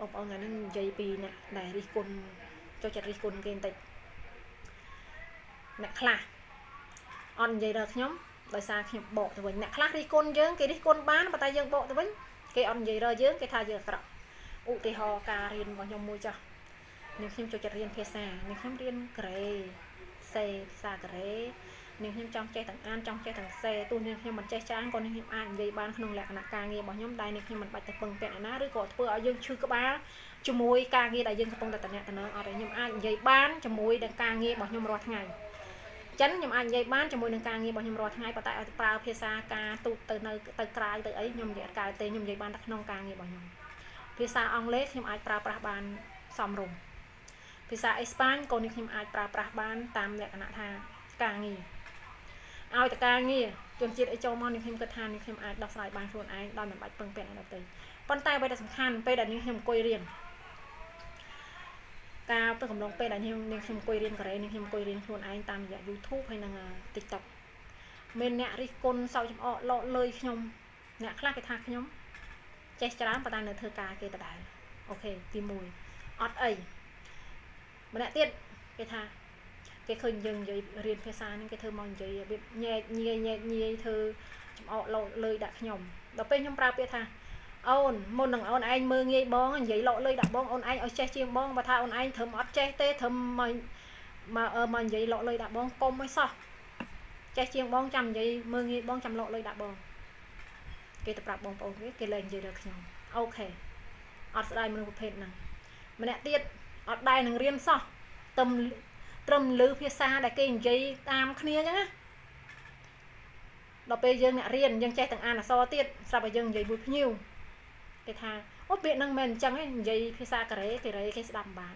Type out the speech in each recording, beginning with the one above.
បងប្អូនថ្ងៃនេះនិយាយពីអ្នកដែលរិះគន់ចូលចិត្តរិះគន់គេបន្តិចអ្នកខ្លះអត់និយាយដល់ខ្ញុំដោយសារខ្ញុំបកទៅវិញអ្នកខ្លះរិះគន់យើងគេរិះគន់បានប៉ុន្តែយើងបកទៅវិញគេអត់និយាយដល់យើងគេថាយើងអាក្រក់ឧទាហរណ៍ការរៀនរបស់ខ្ញុំមួយចាស់នាងខ្ញុំចូលចិត្តរៀនភាសានាងខ្ញុំរៀនកូរ៉េសេភាសាកូរ៉េនាងខ្ញុំចង់ចេះទាំងអានចង់ចេះទាំងសេទោះនាងខ្ញុំមិនចេះច្រើនក៏នាងខ្ញុំអាចនិយាយបានក្នុងលក្ខណៈការងាររបស់ខ្ញុំដែលនាងខ្ញុំមិនបាច់ទៅពឹងពាក់អ្នកណាឬក៏ធ្វើឲ្យយើងឈឺក្បាលជាមួយការងារដែលយើងកំពុងតែតំណតំណងអត់ទេខ្ញុំអាចនិយាយបានជាមួយនឹងការងាររបស់ខ្ញុំរាល់ថ្ងៃចឹងខ្ញុំអាចនិយាយបានជាមួយនឹងការងាររបស់ខ្ញុំរាល់ថ្ងៃប៉ុន្តែឲ្យប្រើភាសាការទូតទៅនៅទៅក្រៅទៅអីខ្ញុំនិយាយអត់កើតទេខ្ញុំនិយាយបានតែក្នុងការងាររបស់ខ្ញុំភាសាអង់គ្លេសខ្ញុំអាចប្រើប្រាស់បានសមរម្យភាសាអេស្ប៉ាញក៏នេះខ្ញុំអាចប្រើប្រាស់បានតាមលក្ខណៈថាការងារឲ្យតែការងារជនជាតិអីចូលមកនេះខ្ញុំគិតថានេះខ្ញុំអាចដោះស្រាយបានខ្លួនឯងដោយមិនបាច់ពឹងពាក់អ្នកដទៃប៉ុន្តែអ្វីដែលសំខាន់ពេលដែលនេះខ្ញុំអង្គុយរៀនការទៅកំឡុងពេលដែលខ្ញុំនាងខ្ញុំអង្គុយរៀនកូរ៉េនាងខ្ញុំអង្គុយរៀនខ្លួនឯងតាមរយៈ YouTube ហើយនិង TikTok មានអ្នករិះគន់សោកចំអកលកលើយខ្ញុំអ្នកខ្លះគេថាខ្ញុំចេះច្រើនប៉ុន្តែនៅធ្វើការគេដដែល OK ទី1អត់អីម្នាក់ទៀតគេថាគេឃើញយើងនិយាយរៀនភាសាហ្នឹងគេធ្វើមកនិយាយរបៀបញែកញៀយញែកញៀយធ្វើចំអកលកលើយដាក់ខ្ញុំដល់ពេលខ្ញុំប្រើពាក្យថាអូនមុននឹងអូនឯងមើងងាយបងនិយាយលកលើយដាក់បងអូនឯងឲ្យចេះជាងបងបើថាអូនឯងត្រឹមអត់ចេះទេត្រឹមមកមកមកនិយាយលកលើយដាក់បងកុំឲ្យសោះចេះជាងបងចាំនិយាយមើងងាយបងចាំលកលើយដាក់បងគេទៅប្រាប់បងប្អូនគេគេលែងនិយាយដល់ខ្ញុំ OK អត់ស្ដាយមនុស្សប្រភេទហ្នឹងម្នាក់ទៀតអត់ដែរនឹងរៀនសោះទឹមត្រឹមលឺភាសាដែលគេនិយាយតាមគ្នាអញ្ចឹងណាដល់ពេលយើងអ្នករៀនយើងចេះទាំងអានអក្សរទៀតស្រាប់តែយើងនិយាយមួយភ្ញៀវគេថាអូពាក្យហ្នឹងមិនអញ្ចឹងទេនិយាយភាសាកូរ៉េកូរ៉េគេស្ដាប់មិនបាន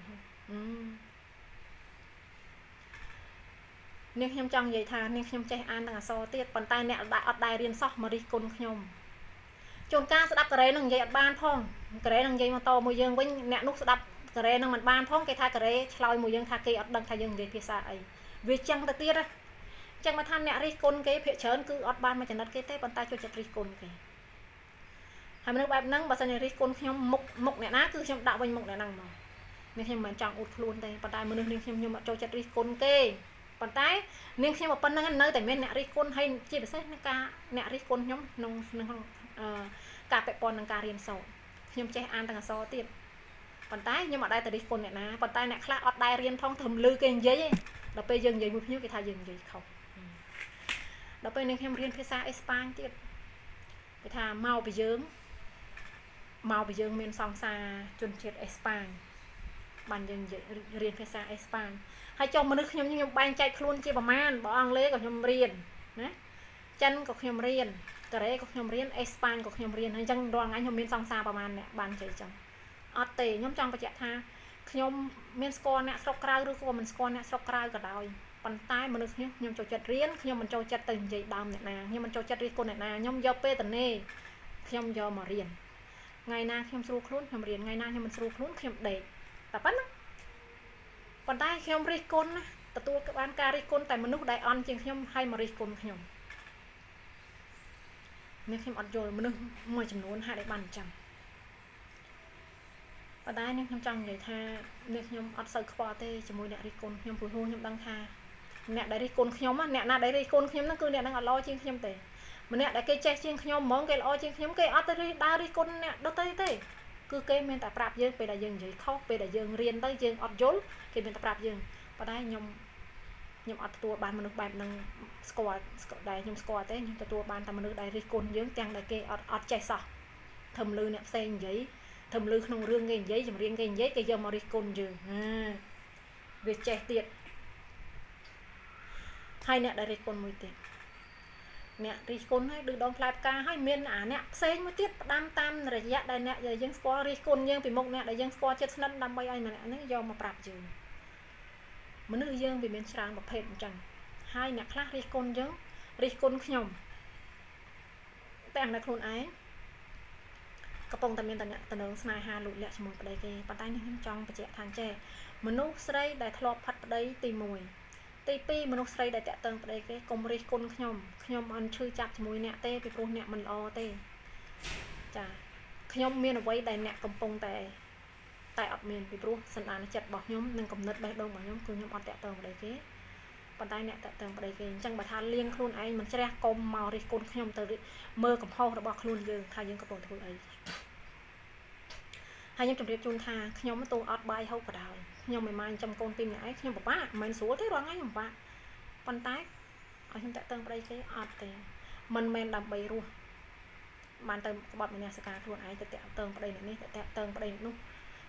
នាងខ្ញុំចង់និយាយថានាងខ្ញុំចេះអានទាំងអក្សរទៀតប៉ុន្តែអ្នកអត់ដែររៀនសោះមករិះគន់ខ្ញុំជួនកាលស្ដាប់កូរ៉េនឹងនិយាយអត់បានផងកូរ៉េនឹងនិយាយមកតមួយយើងវិញអ្នកនោះស្ដាប់កូរ៉េនឹងមិនបានផងគេថាកូរ៉េឆ្លើយមួយយើងថាគេអត់ដឹងថាយើងនិយាយភាសាអីវាចឹងទៅទៀតណាចឹងមកថាអ្នករិះគន់គេភាគច្រើនគឺអត់បានមកចំណិតគេទេប៉ុន្តែចូលចិត្តរិះគន់គេហើយមនុស្សបែបហ្នឹងបើសិនជារិះគន់ខ្ញុំមុខមុខអ្នកណាគឺខ្ញុំដាក់វិញមុខអ្នកហ្នឹងមកនេះខ្ញុំមិនមែនចង់អួតខ្លួនទេប៉ុន្តែមនុស្សនេះខ្ញុំខ្ញុំអត់ចូលចិត្តរិះគន់គេប៉ុន្តែនាងខ្ញុំប៉ុណ្្នឹងនៅតែមានអ្នករិះគន់ហើយជាពិសេសនឹងការអ្នករិះគន់ខ្ញុំក្នុងក្នុងការពាក់ព័ន្ធនឹងការរៀនសូត្រខ្ញុំចេះអានទាំងអក្សរទៀតប៉ុន្តែខ្ញុំអត់ដែរទៅរិះគន់អ្នកណាប៉ុន្តែអ្នកខ្លះអត់ដែររៀនផងត្រឹមលឺគេនិយាយឯងដល់ពេលយើងនិយាយមួយភ្ញៀវគេថាយើងនិយាយខុសដល់ពេលនាងខ្ញុំរៀនភាសាអេស្ប៉ាញទៀតគេថាមកពីយើងមកពីយើងមានសង្សារជនជាតិអេស្ប៉ាញបានយើងនិយាយរៀនភាសាអេស្ប៉ាញហើយចុះមនុស្សខ្ញុំខ្ញុំបែងចែកខ្លួនជាប្រមាណបើអង់គ្លេសក៏ខ្ញុំរៀនណាចិនក៏ខ្ញុំរៀនកូរ៉េក៏ខ្ញុំរៀនអេស្ប៉ាញក៏ខ្ញុំរៀនហើយអញ្ចឹងរាល់ថ្ងៃខ្ញុំមានសង្សារប្រមាណអ្នកបាននិយាយចឹងអត់ទេខ្ញុំចង់បញ្ជាក់ថាខ្ញុំមានស្គាល់អ្នកស្រុកក្រៅឬក៏មិនស្គាល់អ្នកស្រុកក្រៅក៏ដោយប៉ុន្តែមនុស្សខ្ញុំខ្ញុំចូលចិត្តរៀនខ្ញុំមិនចូលចិត្តទៅនិយាយដើមអ្នកណាខ្ញុំមិនចូលចិត្តរិះគន់អ្នកណាខ្ញុំយកពេលតនេខ្ញុំយកមករៀនថ្ងៃណាខ្ញុំស្រួលខ្លួនខ្ញុំរៀនថ្ងៃណាខ្ញុំមិនស្រួលខ្លួនខ្ញុំដេកតែប៉ុណ្ណាប៉ុន្តែខ្ញុំរិះគន់ណាទទួលបានការរិះគន់តែមនុស្សដែលអន់ជាងខ្ញុំហើយមករិះគន់ខ្ញុំនេះខ្ញុំអត់យល់មនុស្សមួយចំនួនហេតុអីបានអញ្ចឹងប៉ុន្តែនេះខ្ញុំចង់និយាយថានេះខ្ញុំអត់សូវខ្វល់ទេជាមួយអ្នករិះគន់ខ្ញុំព្រោះខ្ញុំដឹងថាអ្នកដែលរិះគន់ខ្ញុំអ្នកណាដែលរិះគន់ខ្ញុំហ្នឹងគឺអ្នកហ្នឹងអត់ល្អជាងខ្ញុំទេម្នាក់ដែលគេចេះជាងខ្ញុំហ្មងគេល្អជាងខ្ញុំគេអត់ទៅដើររិះគន់អ្នកដទៃទេគឺគេមានតែប្រាប់យើងពេលដែលយើងនិយាយខុសពេលដែលយើងរៀនទៅយើងអត់យល់គេមានតែប្រាប់យើងប៉ុន្តែខ្ញុំខ្ញុំអត់ទទួលបានមនុស្សបែបហ្នឹងស្គាល់ដែលខ្ញុំស្គាល់ទេខ្ញុំទទួលបានតែមនុស្សដែលរិះគន់យើងទាំងដែលគេអត់អត់ចេះសោះធ្វើលឺអ្នកផ្សេងនិយាយធ្វើលឺក្នុងរឿងគេនិយាយចម្រៀងគេនិយាយគេយកមករិះគន់យើងវាចេះទៀតហើយអ្នកដែលរិះគន់មួយទៀតអ្នករិះគន់ហើយឌឺដងផ្លែផ្កាហើយមានអាអ្នកផ្សេងមួយទៀតផ្ដាំតាមរយៈដែលអ្នកដែលយើងស្គាល់រិះគន់យើងពីមុខអ្នកដែលយើងស្គាល់ចិត្តស្និទ្ធដើម្បីឲ្យម្នាក់ហ្នឹងយកមកប្រាប់យើងមនុស្សយើងវាមានច្រើនប្រភេទអញ្ចឹងហើយអ្នកខ្លះរិះគន់យើងរិះគន់ខ្ញុំតែនៅខ្លួនឯងកំពុងតែមានតំណងស្នេហាលូតលាក់ជាមួយប្តីគេប៉ុន្តែនេះខ្ញុំចង់បញ្ជាក់ថាចេះមនុស្សស្រីដែលធ្លាប់ផាត់ប្តីទី1ទី2មនុស្សស្រីដែលតាក់ទងប្តីគេកុំរិះគន់ខ្ញុំខ្ញុំអត់ឈឺចាប់ជាមួយអ្នកទេពីព្រោះអ្នកមិនល្អទេចាខ្ញុំមានអ្វីដែលអ្នកកំពុងតែ តែអត់មានពីព្រោះសន្តានចិត្តរបស់ខ្ញុំនិងគំនិតបេះដូងរបស់ខ្ញុំគឺខ្ញុំអត់តាក់ទងប្តីគេប៉ុន្តែអ្នកតាក់ទងប្តីគេអញ្ចឹងបើថាលៀងខ្លួនឯងមិនជ្រះកុំមករិះគន់ខ្ញុំទៅមើលកំហុសរបស់ខ្លួនយើងថាយើងកំពុងធ្វើអីហើយខ្ញុំជម្រាបជូនថាខ្ញុំទោះអត់បាយហូបក៏ដោយខ្ញុំមិនមកចិញ្ចឹមកូនពីរម្នាក់ឯងខ្ញុំពិបាកមិនមែនស្រួលទេរាល់ថ្ងៃខ្ញុំពិបាកប៉ុន្តែឲ្យខ្ញុំតាក់ទងប្តីគេអត់ទេមិនមែនដើម្បីរស់បានទៅក្បត់មនសិការខ្លួនឯងទៅតាក់ទងប្តីអ្នកនេះទៅតាក់ទងប្តីអ្នកនោះ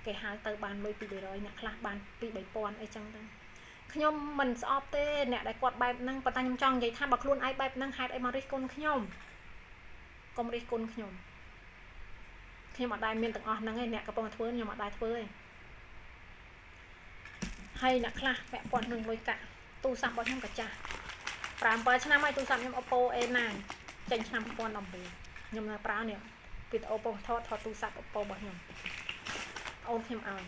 គេហៅទៅបានលុយ200អ្នកខ្លះបាន2 3000អីចឹងទៅខ្ញុំមិនស្អប់ទេអ្នកដែលគាត់បែបហ្នឹងប៉ុន្តែខ្ញុំចង់និយាយថាបើខ្លួនឯងបែបហ្នឹងហេតុអីមករិះគន់ខ្ញុំកុំរិះគន់ខ្ញុំខ្ញុំអត់ដែលមានទាំងអស់ហ្នឹងឯងអ្នកកំពុងធ្វើខ្ញុំអត់ដែលធ្វើទេហើយអ្នកខ្លះពាក់ព័ន្ធនឹងលុយកាក់ទូរស័ព្ទរបស់ខ្ញុំក៏ចាស់5 7ឆ្នាំហើយទូរស័ព្ទខ្ញុំ Oppo A9 ចេញឆ្នាំ2019ខ្ញុំនៅប្រើនេះវីដេអូពងថតទូរស័ព្ទ Oppo របស់ខ្ញុំអូនខ្ញុំឲ្យ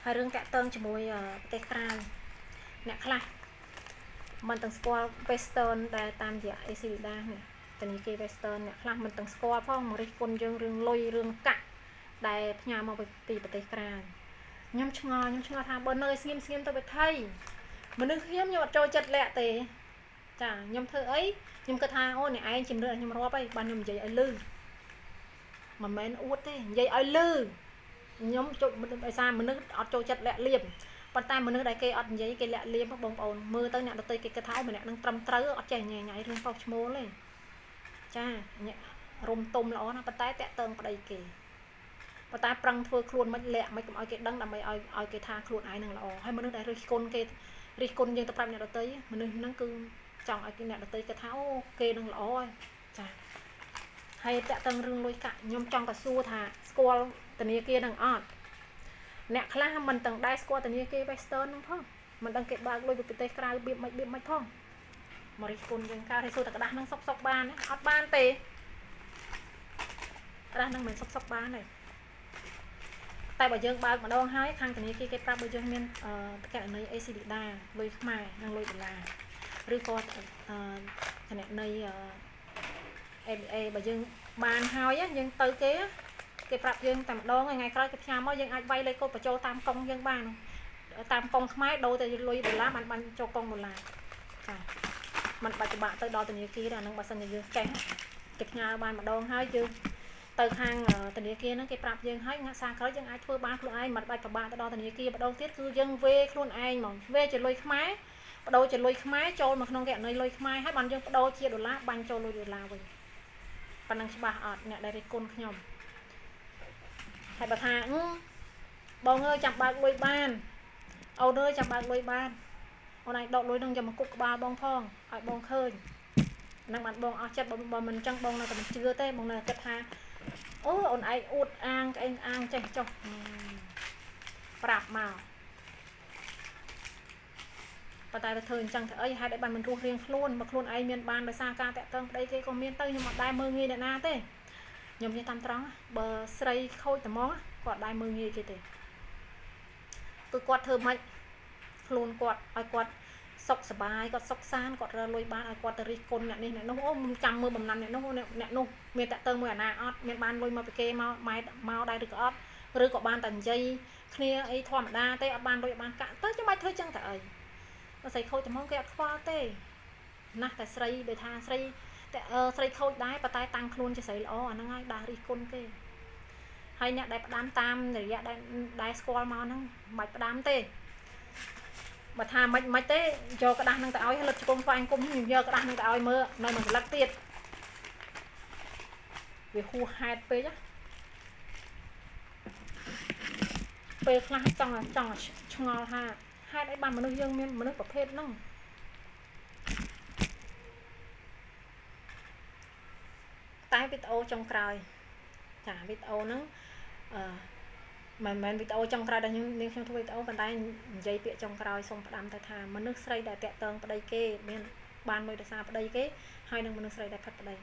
ហើយរឿងតាក់ទងជាមួយប្រទេសក្រៅអ្នកខ្លះមិនទាំងស្គាល់ Western ដែលតាមរយៈ ACLEDA នេះធនាគារ Western អ្នកខ្លះមិនទាំងស្គាល់ផងមករិះគន់យើងរឿងលុយរឿងកាក់ដែលផ្ញើមកពីប្រទេសក្រៅខ្ញុំឆ្ងល់ថាបើនៅស្ងៀមទៅវិថីមនុស្សខ្ញុំអត់ចូលចិត្តលាក់ទេចាខ្ញុំធ្វើអីខ្ញុំគិតថាអូអ្នកឯងជំរឿនឲ្យខ្ញុំរាប់អីបានខ្ញុំនិយាយឲ្យលឺមិនមែនអួតទេនិយាយឲ្យលឺខ្ញុំជប់ដោយសារមនុស្សអត់ចូលចិត្តលាក់លៀមប៉ុន្តែមនុស្សដែលគេអត់និយាយគេលាក់លៀមបងប្អូនមើលទៅអ្នកដទៃគេគិតថាអូម្នាក់នឹងត្រឹមត្រូវអត់ចេះញ៉ៃញ៉ៃរឿងប្រុសឈ្មោលទេចារុំទុំល្អណាស់ប៉ុន្តែតាក់ទងប្តីគេប៉ុន្តែប្រឹងធ្វើខ្លួនមិនលាក់មិនកុំឲ្យគេដឹងដើម្បីឲ្យគេថាខ្លួនឯងនឹងល្អហើយមនុស្សដែលរិះគន់គេរិះគន់យើងទៅប្រាប់អ្នកដទៃមនុស្សហ្នឹងគឺចង់ឲ្យគេអ្នកដទៃគេថាអូគេនឹងល្អហើយចាហើយតាក់ទងរឿងលុយកាក់ខ្ញុំចង់តែសួរថាស្គាល់ធនាគារនឹងអត់អ្នកខ្លះមិនទាំងដែរស្គាល់ធនាគារ Western ហ្នឹងផងមិនដឹងគេបើកលុយពីប្រទេសក្រៅបៀបមិនផងមករិះគន់យើងកើតឲ្យសួរតែក្តាស់ហ្នឹងសុកបានអត់បានទេក្តាស់ហ្នឹងមិនសុកបានទេតែបើយើងបើកម្ដងហើយខាងធនាគារគេប្រាប់បើយើងមានគណនី ACLEDA លុយខ្មែរនិងលុយដុល្លារឬក៏គណនី ABA បើយើងបានហើយយើងទៅគេប្រាប់យើងតែម្ដងថ្ងៃក្រោយគេផ្ញើមកយើងអាចវាយលេខកូដបញ្ចូលតាមកុងយើងបានតាមកុងខ្មែរដូរទៅលុយដុល្លារបានចូលកុងដុល្លារចាมันបាច់ពិបាកទៅដល់ធនាគារទេអាហ្នឹងបើសិនជាយើងចេះគេផ្ញើបានម្ដងហើយយើងទៅខាងធនាគារហ្នឹងគេប្រាប់យើងហើយថ្ងៃសារក្រោយយើងអាចធ្វើបានខ្លួនឯងមិនបាច់ពិបាកទៅដល់ធនាគារម្ដងទៀតគឺយើងវេខ្លួនឯងហ្មងវេជាលុយខ្មែរបដូរជាលុយខ្មែរចូលមកក្នុងគណនីលុយខ្មែរហើយបានយើងបដូរជាដុល្លារបាញ់ចូលលុយដុល្លារវិញប៉ុណ្ណឹងច្បាស់អត់អ្នកដែលរិះគន់ខ្ញុំហើយបើថាបងអើយចាំបើកលុយបានអូនអើយចាំបើកលុយបានអូនឯងដកលុយនឹងយកមកគប់ក្បាលបងផងឲ្យបងឃើញហ្នឹងបានបងអស់ចិត្តបើមិនអញ្ចឹងបងនៅតែមិនជឿទេបងនៅគិតថាអូអូនឯងអួតអាងក្អេងអាងចេះចុះប្រាប់មកប៉ុន្តែទៅធ្វើអញ្ចឹងទៅអីហេតុអីបានមិនរស់រៀងខ្លួនបើខ្លួនឯងមានបានដោយសារការតាក់ទងប្តីគេក៏មានទៅខ្ញុំអត់ដែរមើលងាយអ្នកណាទេខ្ញុំនិយាយតាមត្រង់បើស្រីខូចត្មងគាត់ដែរមើលងាយគេទេគឺគាត់ធ្វើម៉េចខ្លួនគាត់ឲ្យគាត់សុខសប្បាយគាត់សុខសាន្តគាត់រកលុយបានឲ្យគាត់ទៅរិះគន់អ្នកនេះអ្នកនោះអូមិនចាំមើលបំណាំអ្នកនោះអ្នកនោះមានតាក់ទងមួយអាណាអត់មានបានលុយមកពីគេមកម៉ែមកដែរឬក៏អត់ឬក៏បានតែនិយាយគ្នាអីធម្មតាទេអត់បានលុយអត់បានកាក់ទៅចាំបាច់ធ្វើចឹងតែអីបើស្រីខូចត្មងគេអត់ខ្វល់ទេណាស់តែស្រីដូចថាស្រីតែស្រីខូចដែរប៉ុន្តែតាំងខ្លួនជាស្រីល្អអាហ្នឹងហើយដើររិះគន់គេហើយអ្នកដែលផ្ដាំតាមរយៈដែលស្គាល់មកហ្នឹងមិនបាច់ផ្ដាំទេបើថាមិនទេយកក្តាស់នឹងទៅឲ្យលិតជង្គង់ស្វែងគុំខ្ញុំយកក្តាស់នឹងទៅឲ្យមើលនៅមួយស្លឹកទៀតវាហួសហេតុពេកពេលខ្លះចង់ឆ្ងល់ថាហេតុអីបានមនុស្សយើងមានមនុស្សប្រភេទហ្នឹងតែវីដេអូចុងក្រោយចាវីដេអូហ្នឹងមិនមែនវីដេអូចុងក្រោយដែលខ្ញុំធ្វើវីដេអូប៉ុន្តែនិយាយពាក្យចុងក្រោយសូមផ្ដាំទៅថាមនុស្សស្រីដែលតាក់ទងប្តីគេមានបានលុយដោយសារប្តីគេហើយនឹងមនុស្សស្រីដែលផិតប្តី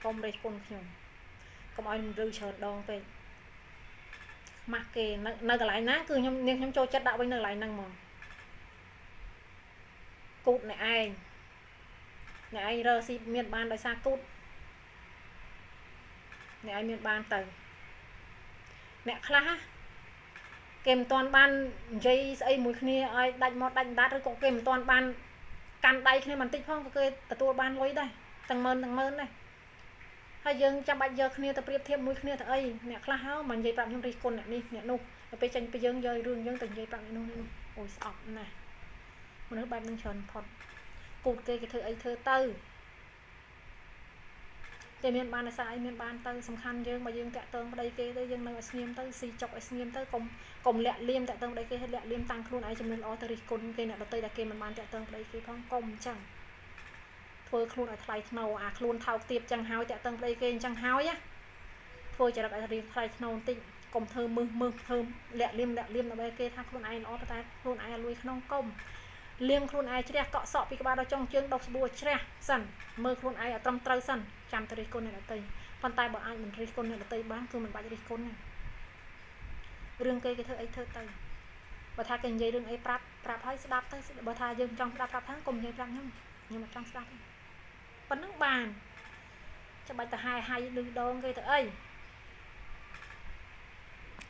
កុំរិះគន់ខ្ញុំកុំឲ្យរឺច្រើនដងពេកម៉ាស់គេនៅកន្លែងណាគឺខ្ញុំនាងខ្ញុំចូលចិត្តដាក់វិញនៅកន្លែងហ្នឹងហ្មងគូតអ្នកឯងរើស៊ីមានបានដោយសារគូតអ្នកឯងមានបានទៅ អ្នកខ្លះគេមិនទាន់បាននិយាយស្អីមួយគ្នាឲ្យដាច់មកដាច់ដាត់ ឬក៏គេមិនទាន់បានកាន់ដៃគ្នាបន្តិចផងក៏គេទទួលបានលុយដែរទាំងម៉ឺនទាំងម៉ឺនដែរហើយយើងចាំបាច់យកគ្នាទៅប្រៀបធៀបមួយគ្នាទៅអីអ្នកខ្លះហើយមកនិយាយប្រាប់ខ្ញុំរិះគន់អ្នកនេះអ្នកនោះដល់ពេលចេញពីយើងយករឿងយើងទៅនិយាយប្រាប់អ្នកនោះអ្នកនោះអូយស្អប់ណាស់មនុស្សបែបនឹងច្រើនផុតពូតគេគេធ្វើអីធ្វើទៅគេមានបានអាសាអីមានបានទៅសំខាន់យើងបើយើងតាក់ទងប្តីគេទៅយើងនៅឲ្យស្ងៀមទៅស៊ីចុកឲ្យស្ងៀមទៅកុំកុំលាក់លៀមតាក់ទងប្តីគេឲ្យលាក់លៀមតាំងខ្លួនឯងជំនឿល្អទៅរិះគន់គេអ្នកដទៃដែលគេមិនបានតាក់ទងប្តីគេផងកុំអញ្ចឹងធ្វើខ្លួនឲ្យថ្លៃថ្នូរអាខ្លួនថោកទាបចឹងហើយតាក់ទងប្តីគេអញ្ចឹងហើយណាធ្វើចរិតឲ្យរៀងថ្លៃថ្នូរបន្តិចកុំធ្វើមឹសមឹសធ្វើលាក់លៀមលាក់លៀមដើម្បីគេថាខ្លួនឯងល្អប៉ុន្តែខ្លួនឯងលួយក្នុងកុំលាងខ្លួនឯងជ្រះកក់សក់ពីក្បាលដល់ចុងជើងដុសស្បួរជ្រះសិនមើលខ្លួនឯងឲ្យត្រឹមត្រូវសិនចាំទៅរិះគន់អ្នកដទៃប៉ុន្តែបើអាចមិនរិះគន់អ្នកដទៃបានគឺមិនបាច់រិះគន់ទេរឿងគេគេធ្វើអីធ្វើទៅបើថាគេនិយាយរឿងអីប្រាប់ប្រាប់ហើយស្ដាប់ទៅបើថាយើងចង់ស្ដាប់ប្រាប់ថាកុំនិយាយប្រាប់ខ្ញុំខ្ញុំអត់ចង់ស្ដាប់ទេប៉ុណ្ណឹងបានចាំបាច់ទៅហែហៃឌឺដងគេទៅអី